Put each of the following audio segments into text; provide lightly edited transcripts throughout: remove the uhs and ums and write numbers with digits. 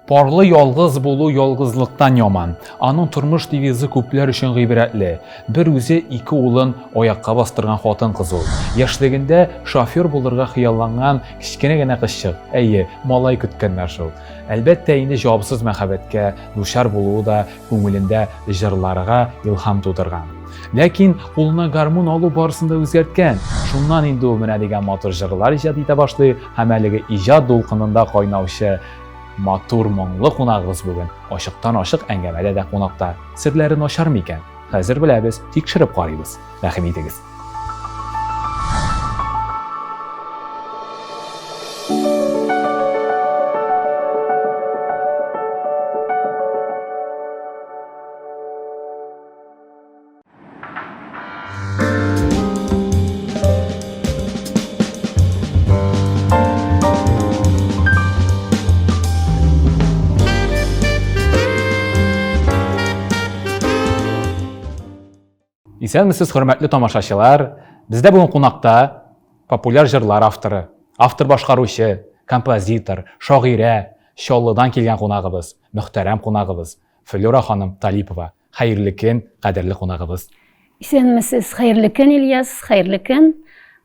Парлы ялгыз булу ялгызлыктан яман. Аның тормыш девизы күпләр өчен гыйбрәтле. Бер үзе ике улын аякка бастырган хатын-кыз ул. Яшьлегендә шофер булырга хыялланган кечкенә генә кызчык. Әйе, малай көткәннәр шул. Әлбәттә инде җавапсыз мәхәббәткә дучар булуы да күңелендә җырларга илһам тудырган. Ләкин кулына гармун алу барысын да үзгәрткән. Шуннан инде ул менә дигән матур җырлар иҗат итә башлый һәм әлеге иҗат дулкынында кайнаучы Матур, моңлы кунагыбыз бүген ачыктан-ачык әңгәмәдә дә кунакта. Серләре начар микән? Хәзер беләбез, тикшереп карыйбыз. Рәхим итегез. Исәнмесез, хөрмәтле тамашачылар. Бездә бүген кунакта популяр җырлар авторы, автор-башкаручы, композитор, шагыйрә, Чаллыдан килгән кунагыбыз, мөхтәрәм кунагыбыз Флюра ханым Талипова. Хәерле көн, кадерле кунагыбыз. Исәнмесез, хәерле көн, Ильяс, хәерле көн,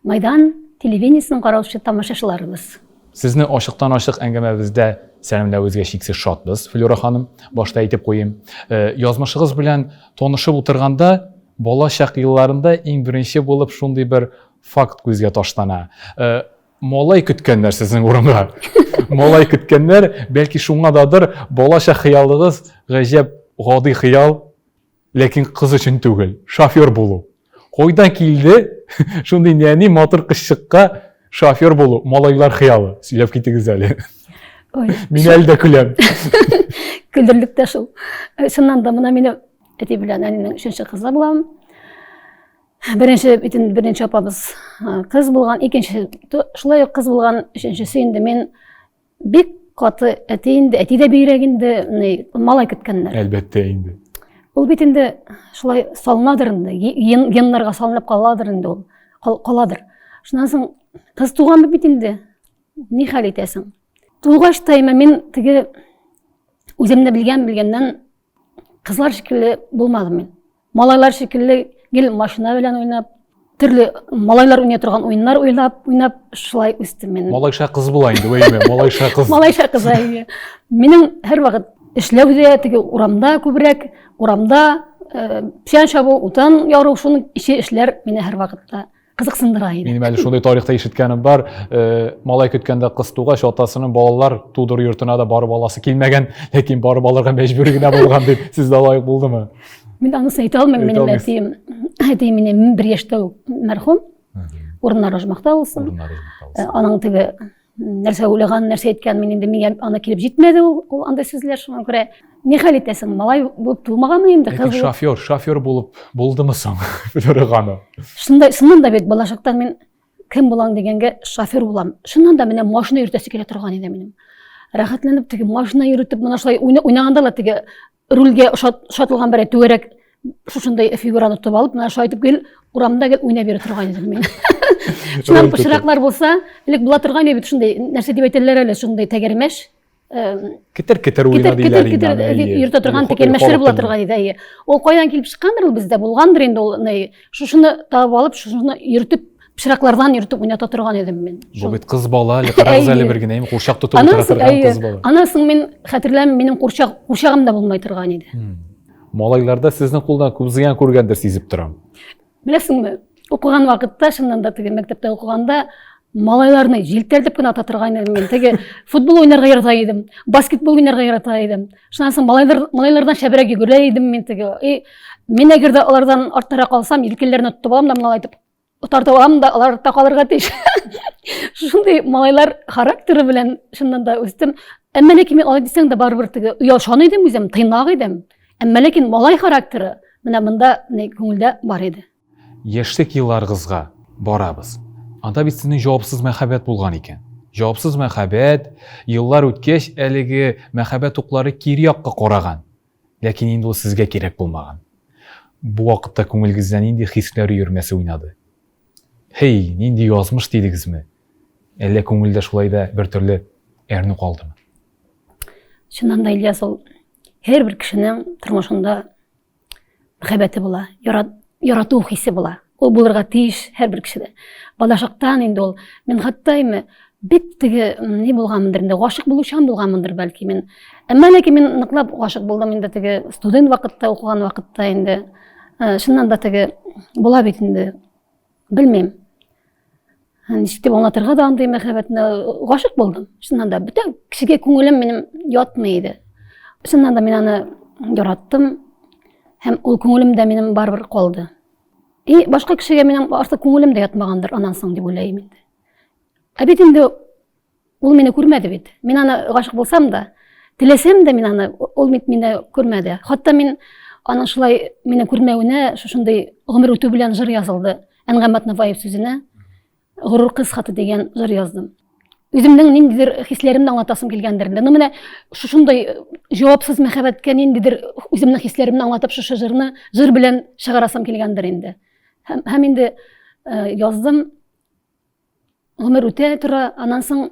Майдан телевидениесен караучы тамашачыларыбыз. Сезне ачыктан-ачык әңгәмәбездә сәламләвебезгә чиксез шатбыз, Флюра ханым. Башта әйтеп куйыйм. Э, язмышыгыз белән танышып утырганда, балачак елларында иң беренче булып шундый бер факт күзгә ташлана. Э, Малай көткәннәр сезнең урынга. Малай көткәннәр, бәлки шуңа дадыр, балача хыялыгыз гаҗәп гади хыял, ләкин кыз өчен түгел, шофер булу. Кайдан килде шундый нәни матур кызчыкка шофер булу, малайлар хыялы? Сөйләп китегез әле. Ой, Мин әле дә көләм. Көлдерлек тә шул. Э, чыннан да менә минем әти белән әнинең өченче кызы булам. Беренче бит беренче апабыз кыз булган, икенче шулай ук кыз булган, өченчесе инде мин бик каты әти инде, әти дә бигрәк инде малай көткәннәр. Әлбәттә инде. Ул бит инде шулай салынадыр инде, геннарга салынып каладыр инде ул, каладыр. Шуннан соң кыз туган бит инде, ни хәл итәсең? Тугач та мин теге үземне белгән белгәннән кызлар шикелле булмадым мин. Малайлар шикелле гел машина белән уйнап, төрле малайлар уйный торган уеннар уйлап, уйнап шулай үстем мин. Малайша кыз була инде, әйеме? Малайша кыз. Малайша кыз, әйе. Минем һәрвакыт эшләү дә теге урамда күбрәк, урамда э, печән чабу, утын яру, шуның ише эшләр мине һәрвакытта кызыксындыра иде. Минем әле шундый тарихта ишеткәнем бар. Э, малай көткәндә кыз тугач, атасының балалар тудыру йортына да барып аласы килмәгән, ләкин барып алырга мәҗбүр генә булган дип. Сездә алай булдымы? Мин анысын әйтә алмыйм. Минем әтием, әтием минем бер яшьтә үк мәрхүм. Урыннары оҗмахта булсын. Э, аның теге нәрсә уйлаган, нәрсә әйткән, мин инде миңа аны килеп җитмәде ул, ул андай сүзләр, шуңа күрә ни хәл итәсең, малай булып тумаганмы инде, кыз. Шофер, шофер булып булдымы соң, Флюра ханым? Шунда, шуннан да бит балачактан мин кем булам дигәнгә шофер булам. Шуннан да менә машина йөртәсе килә торган иде минем. Рәхәтләнеп теге машина йөртеп, менә шулай уйнаганда ла теге рульгә ошатылган бер түгәрәк шушындай фигураны тотып алып, менә шулай итеп гел урамда гел уйнап йөри торган идем мин. Шуннан пычраклар булса, элек була торган иде бит шундый нәрсә дип әйтәләр әле, шундый тәгәрмәч. Кетер-кетер уйна диләр инде. Кетер-кетер йөртә торган тәгәрмәчләр була торган иде, әйе. Ул кайдан килеп чыккандыр ул бездә, булгандыр инде ул, шушыны табып алып, шушыны йөртеп пычраклардан йөртеп уйната торган идем мин. Бу бит кыз бала әле, карагыз әле бер генә, курчак тотып утыра торган кыз бала. Аннан соң мин хәтерләмим, минем курчак, курчагым да булмай торган иде. Малайларда сезнең кулдан күп зыян күргәндер сизеп торам. Беләсеңме, укыган вакытта, чыннан да теге мәктәптә укыганда, малайларны җилтердеп кенә ата торган идем мин. Теге футбол уйнарга ярата идем, баскетбол уйнарга ярата идем. Шуннан соң малайлар, малайлардан шәбрәк йөгерә идем мин теге. И, мин әгәр дә алардан арттарак калсам, җилкәләренә тотып алам да менә алай итеп тартып алам да алар артта калырга тиеш. Шундый малайлар характеры белән чыннан да үстем. Әмма ләкин мин алай дисәң дә барыбер теге оялчан идем үзем, тыйнак идем. Әмма ләкин малай характеры менә монда күңелдә бар иде. Яшьлек елларыгызга барабыз. Анда бит сезнең җавапсыз мәхәббәт булган икән. Җавапсыз мәхәббәт, еллар үткәч, әлеге мәхәббәт уклары кире якка караган. Ләкин инде ул сезгә кирәк булмаган. Бу вакытта күңелегездә нинди хисләр өермәсе уйнады? Һей, нинди язмыш дидегезме? Әллә күңелдә шулай да бер төрле әрнү калдымы? Чыннан да, Ильяс, ул һәрбер кешенең тормышында мәхәббәте була, ярат, ярату хисе була. Ул булырга тиеш һәрбер кешедә. Балачактан инде ул. Мин хәтта инде бик теге ни булганмындыр инде, гашык булучан булганмындыр бәлки мин. Әмма ләкин мин ныклап гашык булдым инде теге студент вакытта, укыган вакытта инде. Э, чыннан да теге була бит инде. Белмим. Ничек дип аңлатырга да андый мәхәббәтне гашык булдым. Чыннан да бүтән кешегә күңелем минем ятмый иде. Чыннан да мин аны яраттым һәм ул күңелемдә минем барыбер калды. И башка кешегә минем артык күңелем дә ятмагандыр аннан соң дип уйлыйм инде. Ә бит инде ул мине күрмәде бит. Мин аны гашык булсам да, теләсәм дә мин аны, ул бит мине күрмәде. Хатта мин аның шулай мине күрмәвенә шушындый гомер үтү белән җыр язылды. Әнгам Атнабаев сүзенә Горур кыз хаты дигән җыр яздым. Үземнең ниндидер хисләремне аңлатасым килгәндер инде. Ну менә шушындый җавапсыз мәхәббәткә ниндидер үземнең хисләремне аңлатып шушы җырны җыр белән чыгарасым килгәндер инде. Һәм, һәм инде э, яздым. Гомер үтә тора, аннан соң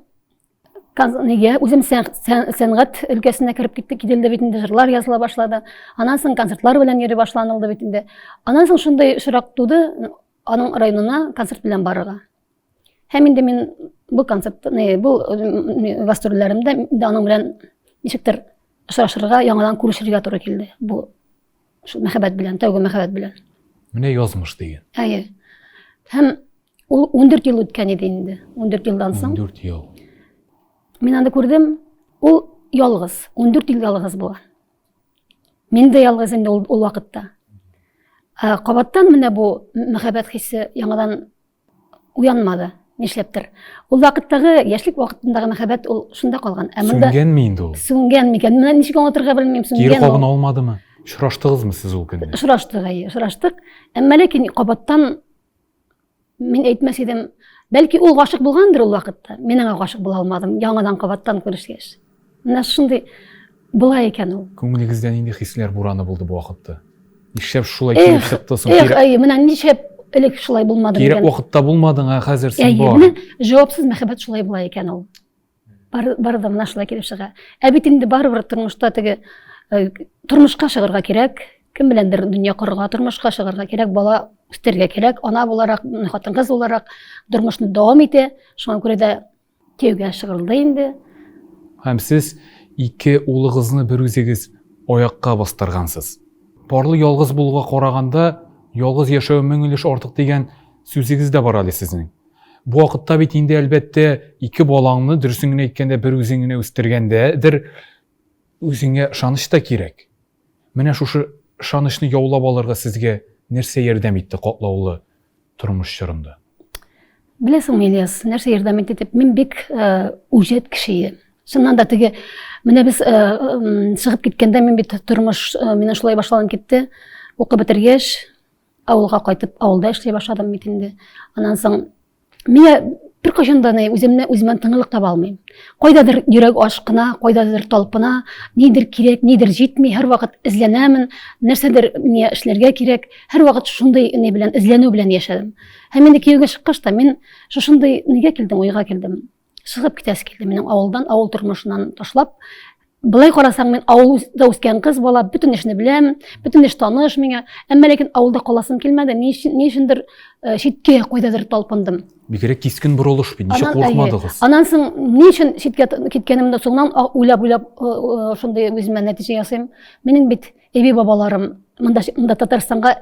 нигә үзем сәнгать өлкәсенә кереп китте, кителде бит инде, җырлар языла башлады. Аннан соң концертлар белән йөри башланылды бит инде. Аннан соң шундый очрак туды, аның районына концерт белән барырга. Һәм инде мин бу концерт, бу гастрольләремдә инде аның белән ничектер очрашырга, яңадан күрешергә туры килде. Бу шул мәхәббәт белән, тәүге мәхәббәт белән. Менә язмыш дигән. Әйе. Һәм ул 14 ел үткән иде инде. 14 елдан соң. 14 ел. Мин аны күрдем. Ул ялгыз, 14 ел ялгыз булган. Мин дә ялгыз инде ул, ул вакытта. Ә, кабаттан менә бу мәхәббәт хисе яңадан уянмады, нишләптер. Ул вакыттагы яшьлек вакытындагы мәхәббәт ул шунда калган. Ә монда сүнгәнме инде ул? Сүнгән микән? Менә ничек аңлатырга белмим, сүнгән. Кире кабына алмадымы? Очраштыгызмы сез ул көнне? Очраштык, әйе, очраштык. Әмма ләкин кабаттан мин әйтмәс идем, бәлки ул гашык булгандыр ул вакытта. Мин аңа гашык була алмадым, яңадан кабаттан күрешкәч. Менә шундый була икән ул. Күңелегездә нинди хисләр бураны булды бу вакытта? Нишләп шулай килеп чыкты соң? Эх, әй, менә нишләп элек шулай булмады Кирәк вакытта булмадың, ә хәзер син бар. Менә җавапсыз мәхәббәт шулай була икән ул. Бар, бар да менә шулай килеп чыга. Ә бит инде барыбер тормышта теге э, тормышка чыгарга кирәк, кем беләндер дөнья корырга, тормышка чыгарга кирәк, бала үстерергә кирәк, ана буларак, хатын-кыз буларак тормышны дәвам итә. Шуңа күрә дә кияүгә чыгарылды инде. Һәм сез ике улыгызны бер үзегез аякка бастыргансыз. Парлы ялгыз булуга караганда, ялгыз яшәү мең өлеш артык дигән сүзегез дә бар әле сезнең. Бу вакытта бит инде, әлбәттә, ике балаңны, дөресен генә әйткәндә, бер үзең генә үстергәндәдер, үзеңә ышаныч та кирәк. Менә шушы ышанычны яулап алырга сезгә нәрсә ярдәм итте катлаулы тормыш чорында? Беләсеңме, Ильяс, нәрсә ярдәм итте дип, мин бик э, үҗәт кеше идем. Чыннан да теге, менә без э, чыгып киткәндә мин бит тормыш э, минем шулай башланып китте. Укып бетергәч, авылга кайтып, авылда эшли башладым бит инде. Аннан соң миңа беркайчан да үземне үземнән тынгылык таба алмыйм. Кайдадыр йөрәк ашкына, кайдадыр талпына, нидер кирәк, нидер җитми, һәрвакыт эзләнәмен, нәрсәдер миңа эшләргә кирәк. Һәрвакыт шундый ни белән эзләнү белән яшәдем. Һәм инде кияүгә чыккач та мин шушындый нигә килдем, уйга килдем. Чыгып китәсе килде минем авылдан, авыл тормышыннан ташлап. Былай карасаң, мин авылда үскән кыз бала, бөтен эшне беләм, бөтен эш таныш миңа. Әмма ләкин авылда каласым килмәде, ни өчен, ни өчендер э, читкә кайдадыр талпындым. Бигрәк кискен борылыш бит, ничек куркмадыгыз? Аннан соң ни өчен читкә киткәнемне соңыннан уйлап-уйлап э, э, шундый үземә нәтиҗә ясыйм. Минем бит әби-бабаларым монда монда Татарстанга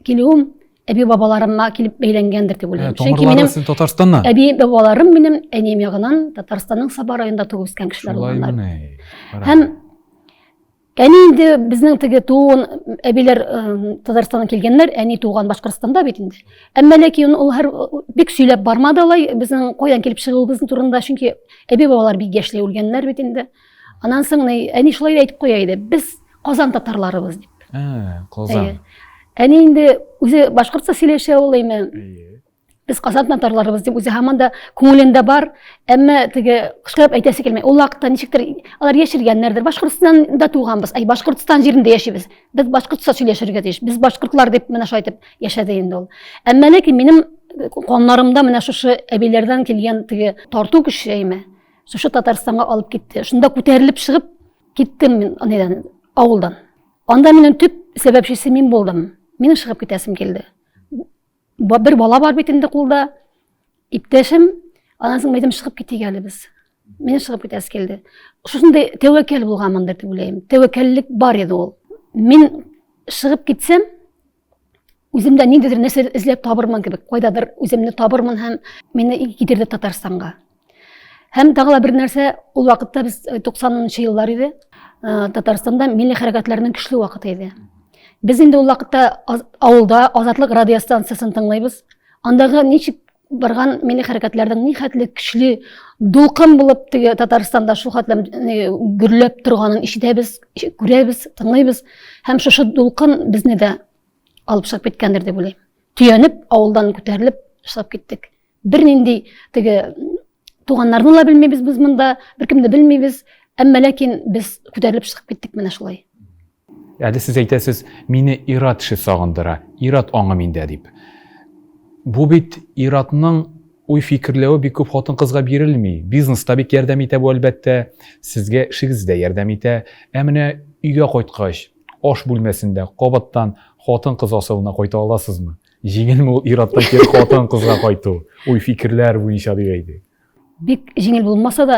килүем әби-бабаларыма килеп бәйләнгәндер дип уйлыйм. Чөнки минем Татарстаннан. Әби-бабаларым минем әнием ягыннан Татарстанның Саба районында туып үскән кешеләр булганнар. Һәм әни инде безнең теге туган әбиләр Татарстаннан килгәннәр, әни туган Башкортстанда бит инде. Әмма ләкин ул һәр бик сөйләп бармады алай безнең кайдан килеп чыгуыбыз турында, чөнки әби-бабалар бик яшьли үлгәннәр бит инде. Аннан соң әни шулай да әйтеп куя иде, без Казан татарларыбыз дип. Ә, Казан. Әни инде үзе башкортча сөйләшә ул әйме. Без Казан татарларыбыз дип үзе һаман да күңелендә бар, әмма теге кычкырып әйтәсе килми. Ул вакытта ничектер алар яшергәннәрдер. Башкортстанда туганбыз, әй Башкортстан җирендә яшибез. Без башкортча сөйләшергә тиеш. Без башкортлар дип менә шулай итеп яшәде инде ул. Әмма ләкин минем каннарымда менә шушы әбиләрдән килгән теге тарту көче әйме. Шушы Татарстанга алып китте. Шунда күтәрелеп чыгып. Киттем мин анайдан, авылдан. Анда минем төп сәбәпчесе мин булдым. Минем чыгып китәсем килде. Бер бала бар бит инде кулда. Иптәшем, аннан соң әйтәм, чыгып китик әле без. Минем чыгып китәсе килде. Шушындый тәвәккәл булганмындыр дип уйлыйм. Тәвәккәллек бар иде ул. Мин чыгып китсәм, үземдә ниндидер нәрсә эзләп табырмын кебек, кайдадыр үземне табырмын һәм мине китерде Татарстанга. Һәм тагы да бер нәрсә, ул вакытта без 90 э, еллар иде, э, Татарстанда милли хәрәкәтләрнең көчле вакыты иде. Без инде ул вакытта авылда Азатлык радиостанциясен тыңлыйбыз. Андагы ничек барган милли хәрәкәтләрнең ни хәтле көчле дулкын булып теге Татарстанда шул хәтле гөрләп торганын ишетәбез, күрәбез, тыңлыйбыз. Һәм шушы дулкын безне дә алып чыгып киткәндер дип уйлыйм. Төянеп, авылдан күтәрелеп чыгып киттек. Бернинди теге туганнарны ла белмибез без монда, беркемне белмибез. Әмма ләкин без күтәрелеп чыгып киттек менә шулай. Әле сез әйтәсез, мине ир-ат эше сагындыра, ир-ат аңы миндә дип. Бу бит ир-атның уй-фикерләве бик күп хатын-кызга бирелми. Бизнеста бик ярдәм итә бу, әлбәттә. Сезгә эшегез дә ярдәм итә. Ә менә өйгә кайткач, аш бүлмәсендә кабаттан хатын-кыз асылына кайта аласызмы? Җиңелме ул ир-аттан кире хатын-кызга кайту? Уй-фикерләр буенча дип әйтик. Бик җиңел булмаса да,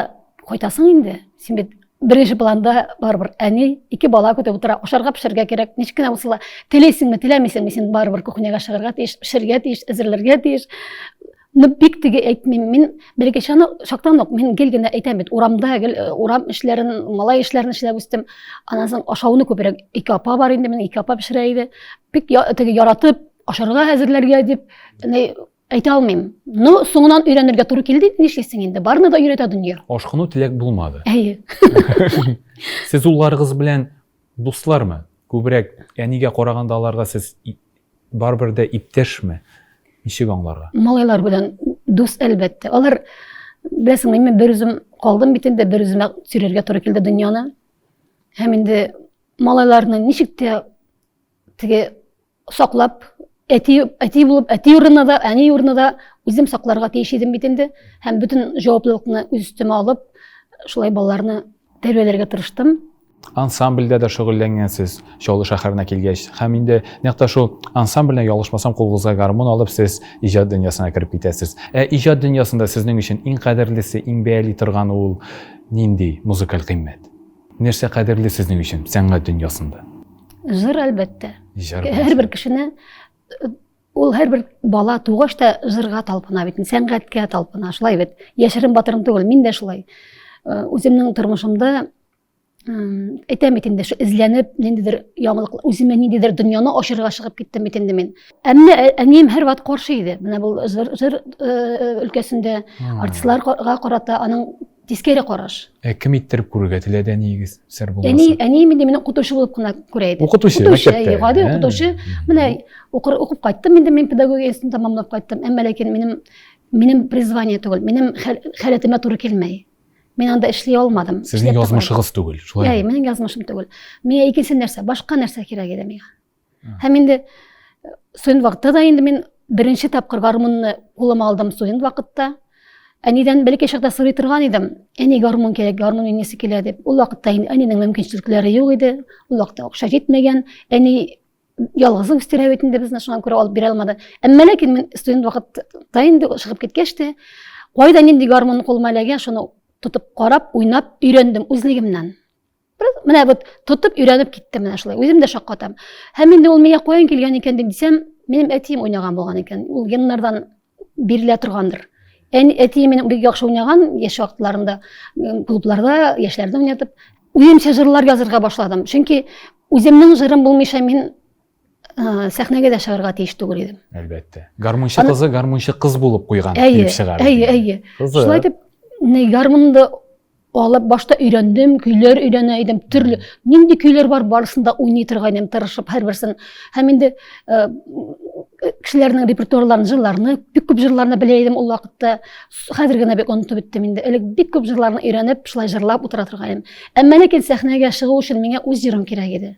кайтасың инде. Син бит беренче планда барыбер әни, ике бала көтеп утыра, ашарга пешерергә кирәк, ничек кенә булса да, телисеңме, теләмисеңме, син барыбер кухняга чыгарга тиеш, пешерергә тиеш, әзерләргә тиеш. Ну, бик теге әйтмим, мин бәләкәй чактан ук мин гел генә әйтәм бит, урамда гел э, урам эшләрен, малай эшләрен эшләп үстем. Аннан соң ашауны күбрәк ике апа бар инде, минем ике апа пешерә иде. Бик теге яратып, ашарга әзерләргә дип, Әйтә алмыйм. Но соңыннан өйрәнергә туры килде, нишлисең инде? Барны да өйрәтә дөнья. Ашкыну теләк булмады. Әйе. Сез улларыгыз белән дуслармы? Күбрәк әнигә караганда аларга сез барыбер дә иптәшме? Ничек аңларга? Малайлар белән дус әлбәттә. Алар беләсеңме, мин бер үзем калдым бит инде, бер үземә сөйрәргә туры килде дөньяны. Һәм инде малайларны ничек тә теге саклап, әти, әти булып, әти урынына да, әни урынына да үзем сакларга тиеш идем бит инде. Һәм бөтен җаваплылыкны үз өстемә алып, шулай балаларны тәрбияләргә тырыштым. Ансамбльдә дә шөгыльләнгәнсез Чаллы шәһәренә килгәч. Һәм инде нәкъ тә шул ансамбльне ялгышмасам кулыгызга гармун алып сез иҗат дөньясына кереп китәсез. Ә иҗат дөньясында сезнең өчен иң кадерлесе, иң бәяли торганы ул нинди музыкаль кыйммәт? Нәрсә кадерле сезнең өчен сәнгать дөньясында? Җыр, әлбәттә. Җыр. Һәрбер кешене ул һәрбер бала тугач та җырга талпына бит, сәнгатькә талпына, шулай бит. Яшерен батырын түгел, мин дә шулай. Э, үземнең тормышымда әйтәм бит инде, эзләнеп, ниндидер яңалык, үземә ниндидер дөньяны ачырга чыгып киттем бит инде мин. Әмма э, әнием һәрвакыт каршы иде. Менә бу җыр, җыр э, өлкәсендә артистларга карата аның Тискәре караш. Ә кем иттереп күрергә теләде әниегез, сер булмаса? Әни, әнием инде мине укытучы булып кына күрә иде. Укытучы, укытучы, әйе, гади укытучы. Менә укыр, укып кайттым инде мин педагогия институтын тәмамлап кайттым. Әмма ләкин минем минем призвание түгел, минем халәтемә туры килмәй. Мин анда эшли алмадым. Сезнең язмышыгыз түгел, шулай? Әйе, минем язмышым түгел. Миңа икенче нәрсә, башка нәрсә кирәк иде миңа. Һәм инде э, студент вакытта да инде мин беренче тапкыр гармунны кулыма алдым студент вакытта. Әнидән бәләкәй чакта сорый торган идем. Әни гармун кирәк, гармун уйныйсы килә дип. Ул вакытта инде әнинең мөмкинчелекләре юк иде. Ул вакытта акча җитмәгән. Әни ялгызы үстерә бит инде безне, шуңа күрә алып бирә алмады. Әмма ләкин мин студент вакытта инде чыгып киткәч тә, кайда нинди гармун кулыма эләгә, шуны тотып карап, уйнап өйрәндем үзлегемнән. Менә вот тотып өйрәнеп киттем менә шулай. Үзем дә шаккатам. Һәм инде ул миңа каян килгән икән дип дисәм, минем әтием уйнаган булган икән. Ул геннардан бирелә торгандыр. Әни, әтием минем бик яхшы уйнаган яшь вакытларында клубларда яшьләрне уйнатып. Үземчә җырлар язырга башладым. Чөнки үземнең җырым булмыйча мин сәхнәгә дә чыгарга тиеш түгел идем. Әлбәттә. Гармунчы кызы гармунчы кыз булып куйган килеп чыга. Әйе, әйе. Шулай итеп, гармунды алып башта өйрәндем, көйләр өйрәнә идем, төрле нинди көйләр бар, барысын да уйный торган идем, тырышып һәрберсен. Һәм инде э, кешеләрнең репертуарларын, җырларны, бик күп җырларны белә идем ул вакытта. Хәзер генә бик онытып беттем инде. Элек бик күп җырларны өйрәнеп, шулай җырлап утыра торган идем. Әмма ләкин сәхнәгә чыгу өчен миңа үз җырым кирәк иде.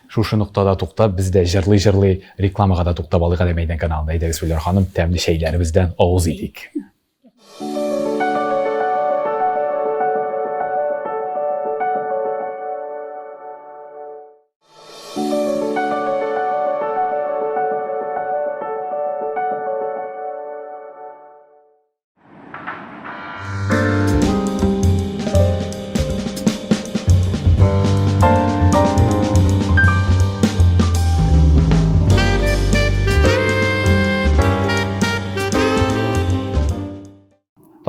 Шушы ноктада туктап, без дә җырлый-җырлый рекламага да туктап алыйк әле Мәйдан каналында. Әйдәгез, Флера ханым, тәмле чәйләребездән авыз итик.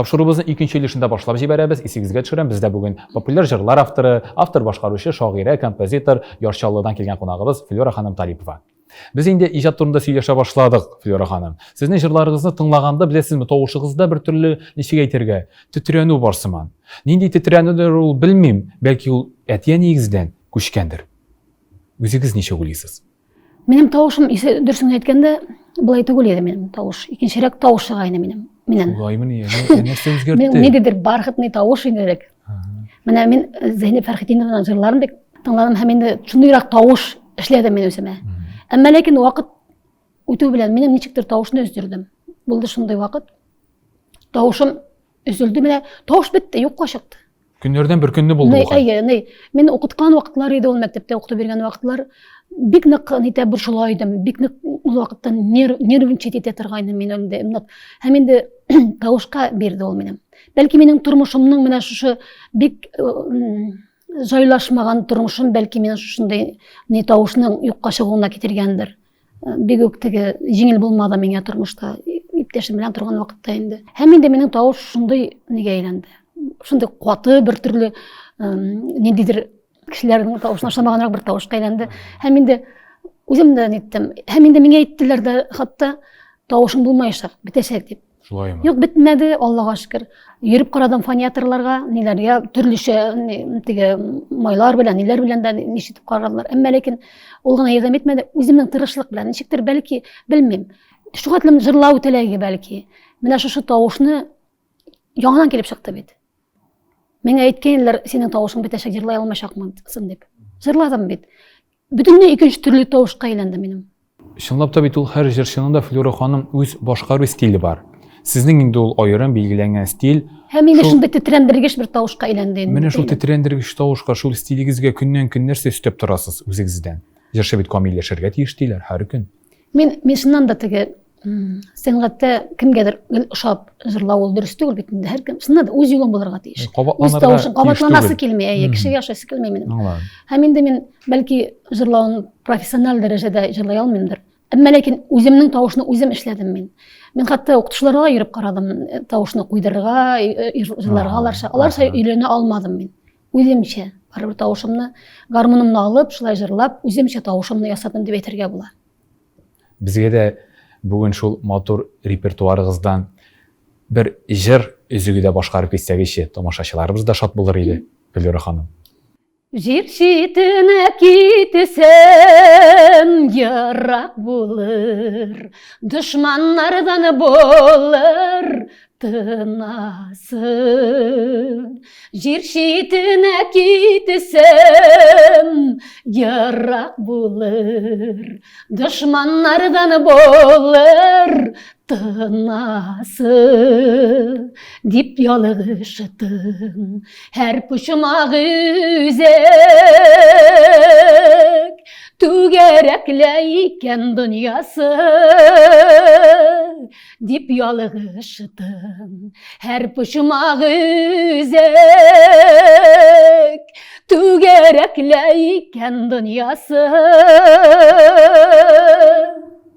Тапшыруыбызны икенче өлешендә башлап җибәрәбез. Исегезгә төшерәм, бездә бүген популяр җырлар авторы, автор-башкаручы, шагыйрә, композитор, Яр Чаллыдан килгән кунагыбыз Флюра ханым Талипова. Без инде иҗат турында сөйләшә башладык, Флюра ханым. Сезнең җырларыгызны тыңлаганда, беләсезме, тавышыгызда бер төрле, ничек әйтергә, тетрәнү бар сыман. Нинди тетрәнүдер ул, белмим, бәлки ул әти-әниегездән күчкәндер. Үзегез ничек уйлыйсыз? Минем тавышым, дөресен әйткәндә, былай түгел иде минем тавыш. Икенчерәк тавыш чыга иде минем. Миннән. Шулаймыни? Нәрсә үзгәртте? Минем ниндидер бархатный тавыш иде элек. Менә мин э, Зәйнәб Фәрхетдинованың җырларын бик тыңладым һәм инде шундыйрак тавыш эшләдем мин үземә. Әмма ләкин вакыт үтү белән минем ничектер тавышны өздердем. Булды шундый вакыт. Тавышым өзелде менә, тавыш бетте, юкка чыкты. Көннәрдән бер көнне булды бу хәл. Әйе, ни, мин укыткан вакытлар иде ул мәктәптә укытып йөргән вакытлар. Бик нык нитә борчыла идем, бик нык ул вакытта нервничать итә торган идем мин инде. Нык. Һәм инде тавышка бирде ул минем. Бәлки минем тормышымның менә шушы бик э, җайлашмаган тормышым бәлки мине шушындый ни тавышның юкка чыгуына китергәндер. Бик үк теге җиңел булмады миңа тормышта иптәшем белән торган вакытта инде. Һәм инде минем тавыш шундый нигә әйләнде. Шундый каты бер төрле ниндидер кешеләрнең тавышына ошамаганрак бер тавышка әйләнде. Һәм инде үзем дә ниттем. Һәм инде миңа әйттеләр дә хатта тавышың булмаячак, бетәчәк дип. Шулаймы? Юк, бетмәде, Аллага шөкер. Йөреп карадым фониатрларга, ниләргә, төрлечә теге майлар белән, ниләр белән дә ничек карадылар. Әмма ләкин ул гына ярдәм итмәде. Үземнең тырышлык белән, ничектер бәлки, белмим. Шуга хәтлем җырлау теләге бәлки. Менә шушы тавышны яңадан килеп чыкты бит. Миңа әйткәннәр, синең тавышың бетәчәк, җырлай алмаячаксың дип. Җырладым бит. Бөтенләй икенче төрле тавышка әйләнде минем. Чынлап та бит ул һәр җырчының да Флюра ханым үз башкару стиле бар. Сезнең инде ул аерым билгеләнгән стиль. Һәм инде шундый тетрәндергеч бер тавышка әйләнде инде. Менә шул тетрәндергеч тавышка, шул стилегезгә көннән-көн нәрсә өстәп торасыз үзегездән? Җырчы бит камилләшергә тиеш диләр һәр көн. Мин мин чыннан да теге сәнгатьтә кемгәдер гел ошап җырлау ул дөрес түгел бит инде. Һәркем чыннан да үз юлың булырга тиеш. Үз тавышың кабатланасы килми, әйе, кешегә ошасы килми минем. Һәм инде мин бәлки җырлавын профессиональ дәрәҗәдә җырлый алмыймдыр. Әмма ләкин үземнең тавышны үзем эшләдем мин. Мин хәтта укытучыларга йөреп карадым, э, тавышны куйдырырга, э, э, җырларга аларча. Аларча өйрәнә алмадым мин. Үземчә барыбер тавышымны, гармунымны алып, шулай җырлап, үземчә тавышымны ясадым дип әйтергә була. Безгә дә бүген шул матур репертуарыгыздан бер җыр өзеге дә башкарып китсәгезче, тамашачыларыбыз да шат булыр иде, Гөллира ханым. Җир читенә китсәм, ерак булыр, дошманнардан булыр тынасы. Җир читенә китсәм, ерак булыр, дошманнардан булыр тынасы. Дип ялгыштым, һәр почмак үзәк, түгәрәклә икән дөньясы. Дип ялгыштым, һәр почмак үзәк, түгәрәклә икән дөньясы.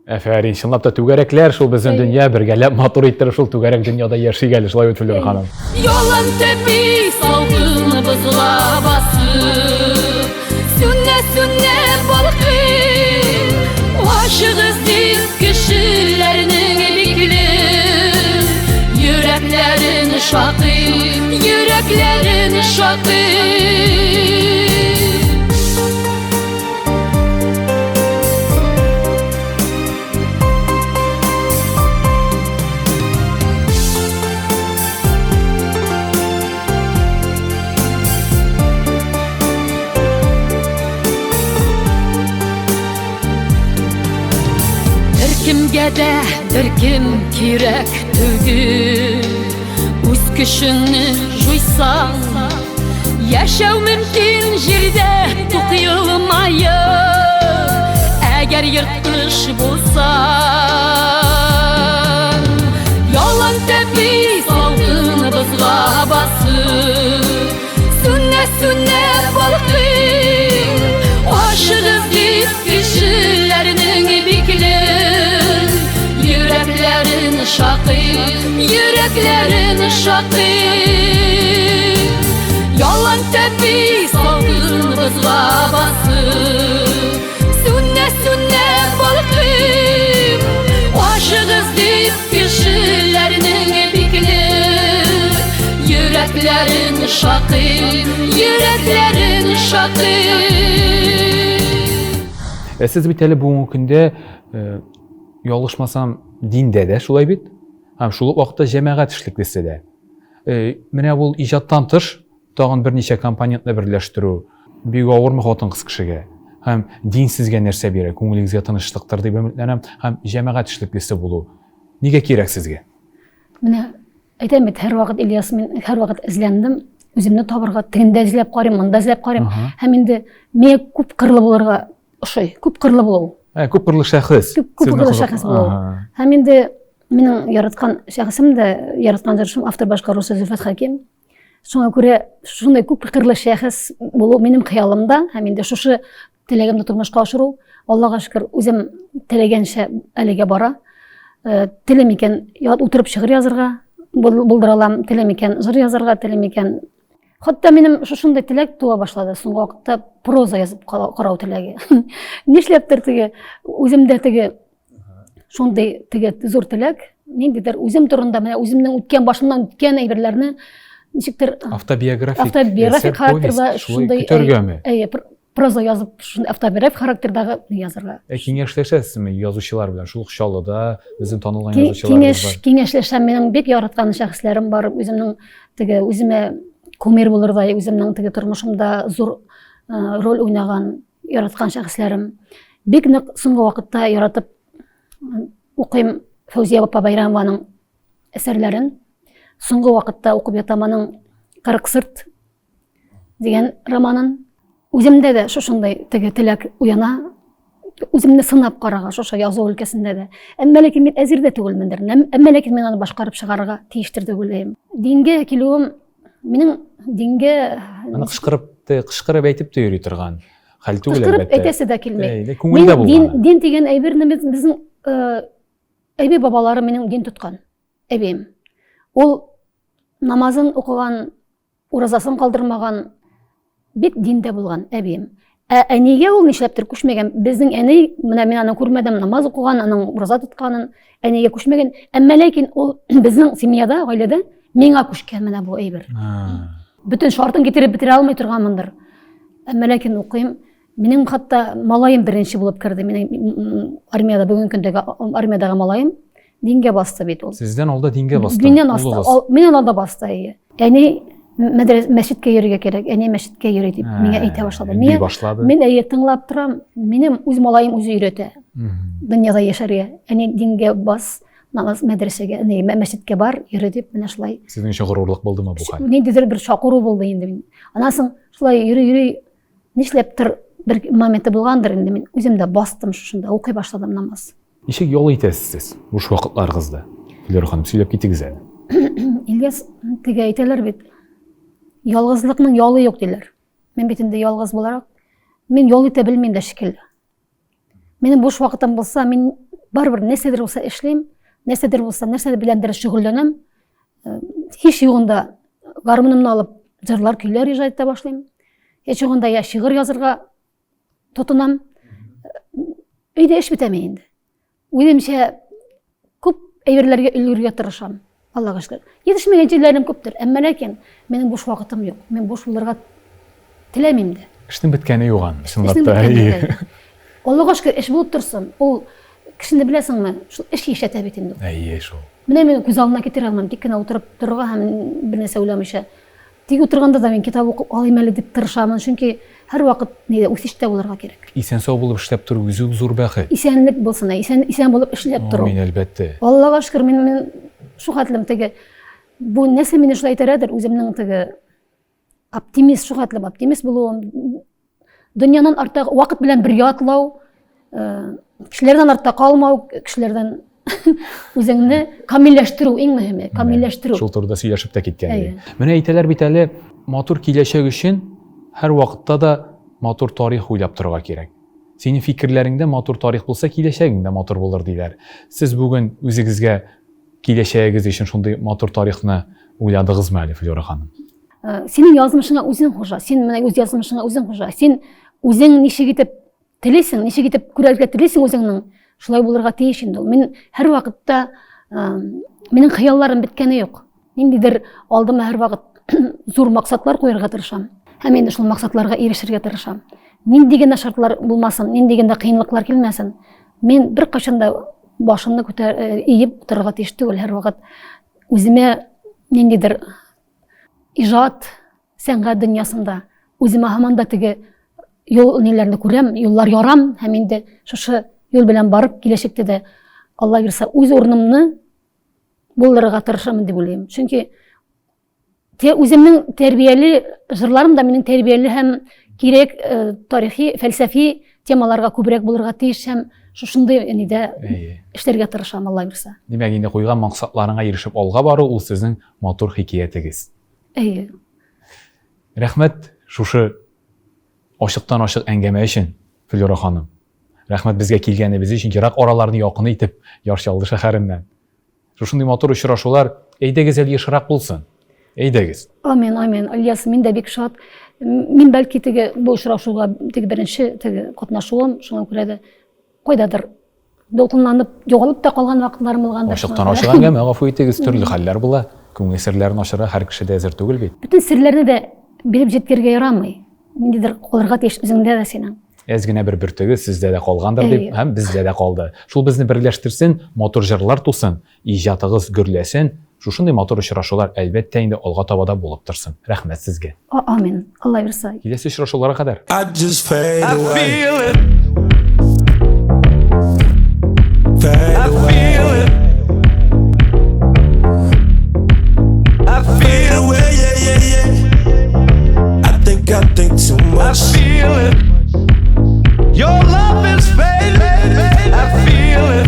Әфәрин, чынлап та түгәрәкләр шул безнең дөнья, бергәләп матур иттереп шул түгәрәк дөньяда яшик әле, шулай бит, Флюра ханым. Ялан тәпи салкын бозга басып, Сүнә, сүнә балкый, Ачыгыз дип кешеләрнең бикле, Йөрәкләрен шакый, йөрәкләрен шакый. Беркемгә дә беркем кирәк түгел. Үз көчеңне җуйсаң, яшәү мөмкин җирдә тук елмаеп, әгәр ерткыч булсаң. Ялан тәпи салкын бозга басып, сүнә, сүнә балкый, ашыгыз дип кешеләрнең бикле, йөрәкләрен шакый, йөрәкләрен шакыйм. Ялан тәпи салкын бозга басып, Сүнә, сүнә балкыйм. Ашыгыз дип кешеләрнең бикле Йөрәкләрен шакыйм, йөрәкләрен шакыйм. Ә сез бит әле бүгенге көндә, э, ялгышмасам, диндә дә шулай бит? Һәм шул ук вакытта җәмәгать эшлеклесе дә. Э, менә ул иҗаттан тыш тагын берничә компонентны берләштерү бик авырмы хатын-кыз кешегә? Һәм дин сезгә нәрсә бирә? Күңелегезгә тынычлыктыр дип өметләнәм. Һәм җәмәгать эшлеклесе булу нигә кирәк сезгә? Менә әйтәм бит, һәрвакыт Ильяс, мин һәрвакыт эзләндем, үземне табырга, тегендә эзләп карыйм, монда эзләп карыйм. Һәм инде миңа күп кырлы булырга ошый, күп кырлы булу. Ә, күп кырлы шәхес. Күп кырлы шәхес булу. Һәм инде минем яраткан шәхесем дә, яраткан җырчым автор башкаручы Зөлфәт Хәким. Шуңа күрә шундый күп кырлы шәхес булу минем хыялымда һәм инде шушы теләгемне тормышка ашыру, Аллага шөкер, үзем теләгәнчә әлегә бара. Э, телим икән, утырып шигырь язырга булдыра алам, телим икән, җыр язарга, телим икән. Хәтта минем шушындый теләк туа башлады соңгы вакытта проза язып карау теләге. Нишләптер теге үземдә теге шундый теге зур теләк, ниндидер үзем турында менә үземнең үткән башымнан үткән әйберләрне ничектер автобиографик автобиографик характерда шундый көтәргәме? Әйе, проза язып, шундый автобиографик характердагы язырга. Ә киңәшләшәсезме язучылар белән? Шул ук Чаллыда безнең танылган язучыларыбыз бар. Киңәшләшәм, минем бик яраткан шәхесләрем бар, үземнең теге үземә кумир булырдай, үземнең теге тормышымда зур роль уйнаган яраткан шәхесләрем. Бик нык соңгы вакытта яратып укыйм Фәүзия апа Байрамованың әсәрләрен. Соңгы вакытта укып ятам аның Кырык сырт дигән романын. Үземдә дә шушындай теге теләк уяна. Үземне сынап карарга шушы язу өлкәсендә дә. Әмма ләкин мин әзер дә түгелмендер. Әмма ләкин мин аны башкарып чыгарырга тиештер дип уйлыйм. Дингә килүем минем дингә Аны кычкырып, кычкырып әйтеп тә йөри торган хәл түгел әлбәттә. Кычкырып әйтәсе дә килми. Әй, күңелдә булган. Дин, дин дигән әйберне безнең әби бабалары минем дин тоткан. Әбием. Ул намазын укыган, уразасын калдырмаган, бик диндә булган әбием. Ә әнигә ул нишләптер күчмәгән. Безнең әни, менә мин аны күрмәдем, намаз укыган, аның ураза тотканын, әнигә күчмәгән. Әмма ләкин ул безнең семьяда, гаиләдә миңа күчкән менә бу әйбер. Бөтен шартын китереп бетерә алмый торганмындыр. Әмма ләкин укыйм. Минем хәтта малаем беренче булып керде. Минем армиядә бүгенге көндәге армиядәге малаем дингә басты бит ул. Сездән алда дингә басты. Миннән аста, миннән алда басты, әйе. Әни мәчеткә йөрергә кирәк, әни мәчеткә йөри дип миңа әйтә башлады. Мин башлады. Мин әйе тыңлап торам. Минем үз малаем үзе өйрәтә. Дөньяда яшәргә. Әни дингә бас, намаз мәдрәсәгә, әни мәчеткә бар, йөре дип менә шулай. Сезнең өчен горурлык булдымы бу хәл? Ниндидер бер чакыру булды инде. Аннан соң шулай йөри-йөри нишләптер бер моменты булгандыр инде мин үзем дә бастым шушында, укый башладым намаз. Ничек ял итәсез сез буш вакытларыгызда? Флера ханым, сөйләп китегез әле. Ильяс, теге әйтәләр бит, ялгызлыкның ялы юк диләр. Мин бит инде ялгыз буларак, мин ял итә белмим дә шикелле. Минем буш вакытым булса, мин барыбер нәрсәдер булса эшлим, нәрсәдер булса, нәрсә беләндер шөгыльләнәм. Э, һич югында гармунымны алып җырлар, көйләр иҗат итә башлыйм. Һич югында я шигырь язырга тотынам. Өйдә эш бетәме инде. Үземчә күп әйберләргә өлгерергә тырышам. Аллага шөкер. Җитешмәгән җирләрем күптер, әмма ләкин минем буш вакытым юк. Мин буш булырга теләмим дә. Эшнең беткәне юк аның, чынлап та. Аллага шөкер, эш булып торсын. Ул кешене беләсеңме, шул эш яшәтә бит инде. Әйе, шул. Менә мин күз алдына китерә алмыйм, тик кенә утырып торырга һәм бер нәрсә уйламыйча. Тик утырганда да мин китап укып алыйм әле дип тырышамын, чөнки һәрвакыт нидә үсештә булырга кирәк. Исән-сау булып эшләп тору үзе үк зур бәхет. Исәнлек булсын, ә исән, исән булып эшләп тору. Амин, әлбәттә. Аллага шөкер, мин, мин шул хәтлем теге, бу нәрсә мине шулай этәрәдер, үземнең теге оптимист, шул хәтлем оптимист булуым, дөньянан артта вакыт белән бергә атлау, э, кешеләрдән артта калмау, кешеләрдән үзеңне камилләштерү иң мөһиме, камилләштерү. Шул турыда сөйләшеп тә киткән идек. Менә әйтәләр бит әле, матур киләчәк өчен һәр вакытта да матур тарих уйлап торырга кирәк. Синең фикерләреңдә матур тарих булса, киләчәгең дә матур булыр диләр. Сез бүген үзегезгә киләчәгегез өчен шундый матур тарихны Уйладыгызмы әле, Флюра ханым? Э, синең язмышыңа үзең хуҗа. Син менә үз язмышыңа үзең хуҗа. Син үзең ничек итеп телисең, ничек итеп күрергә телисең үзеңнең, шулай булырга тиеш инде ул. Мин һәрвакытта э, минем хыялларым беткәне юк. Ниндидер алдыма һәрвакыт зур максатлар куярга тырышам. Һәм инде шул максатларга ирешергә тырышам. Нинди генә шартлар булмасын, нинди генә кыенлыклар килмәсен, мин беркайчан да башымны күтәр, э, иеп утырырга тиеш түгел. Һәрвакыт үземә ниндидер иҗат, сәнгать дөньясында үземә һаман да теге юл ниләрне күрәм, юллар ярам һәм инде шушы юл белән барып киләчәктә дә Алла бирсә үз урынымны булдырырга тырышамын дип уйлыйм. Чөнки те үземнең тәрбияле җырларым да минем тәрбияле һәм кирәк э, тарихи, фәлсәфи темаларга күбрәк булырга тиеш һәм шушындый нидә эшләргә тырышам, Алла бирсә. Димәк, инде куйган максатларыңа ирешеп алга бару ул сезнең матур хикәятегез. Әйе. Рәхмәт шушы ачыктан-ачык әңгәмә өчен, Флюра ханым. Рәхмәт безгә килгәнебез өчен, ерак араларны якын итеп, Яр Чаллы шәһәреннән. Шушындый матур очрашулар әйдәгез әле ешрак булсын. Әйдәгез. Амин, амин. Ильяс, мин дә бик шат. Мин бәлки теге бу очрашуга теге беренче теге катнашуым, шуңа күрә дә кайдадыр дулкынланып, югалып та калган вакытларым булгандыр. Ачыктан ачык әңгәмә, гафу итегез, төрле хәлләр була. Күңел серләрен ачарга һәр кеше дә әзер түгел бит. Бөтен серләрне дә биреп җиткерергә ярамый. Ниндидер калырга тиеш үзеңдә дә синең. Әз генә бер бөртеге сездә дә калгандыр дип, һәм бездә дә калды. Шул безне берләштерсен, матур җырлар тусын, иҗатыгыз гөрләсен. Шушындый матур очрашулар, әлбәттә инде, алга таба да булып торсын. Рәхмәт сезгә. Амин. Алла бирса. Киләсе очрашуларга кадәр. I just fade away. I feel it. Fade I away. feel it. I Fade feel it. away, yeah, yeah, yeah. I think I think too I much. feel it. Your love is fading. I feel it.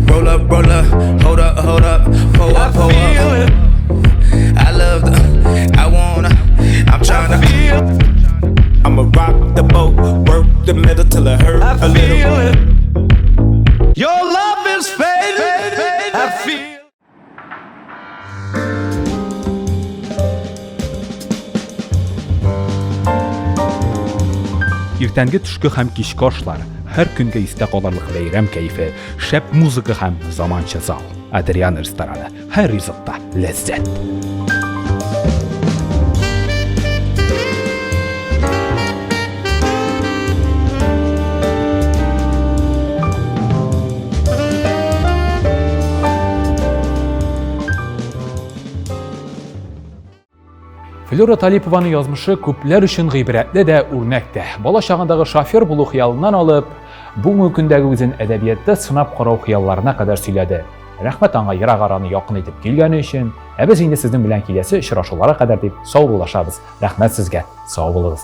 Roll up, roll up, hold up, hold up, pull I up, pull feel up. it. I love the, I wanna, I'm tryna. Feel. I'ma rock the boat, work the middle till it hurt I a little. feel it. Your love is fading. I feel. Иртәнге төшке һәм кичке ашлар, һәр көнгә истә калырлык бәйрәм кәефе, шәп музыка һәм заманча зал. Адриан рестораны. Һәр ризыкта ләззәт. Флюра Талипованың язмышы күпләр өчен гыйбрәтле дә, үрнәк тә. Бала чагындагы шофер булу хыялыннан алып, бүгенге көндәге үзен әдәбиятта сынап карау хыялларына кадәр сөйләде. Рәхмәт аңа ерак араны якын итеп килгәне өчен. Ә без инде сезнең белән киләсе очрашуларга кадәр дип саубуллашабыз. Рәхмәт сезгә. Сау булыгыз.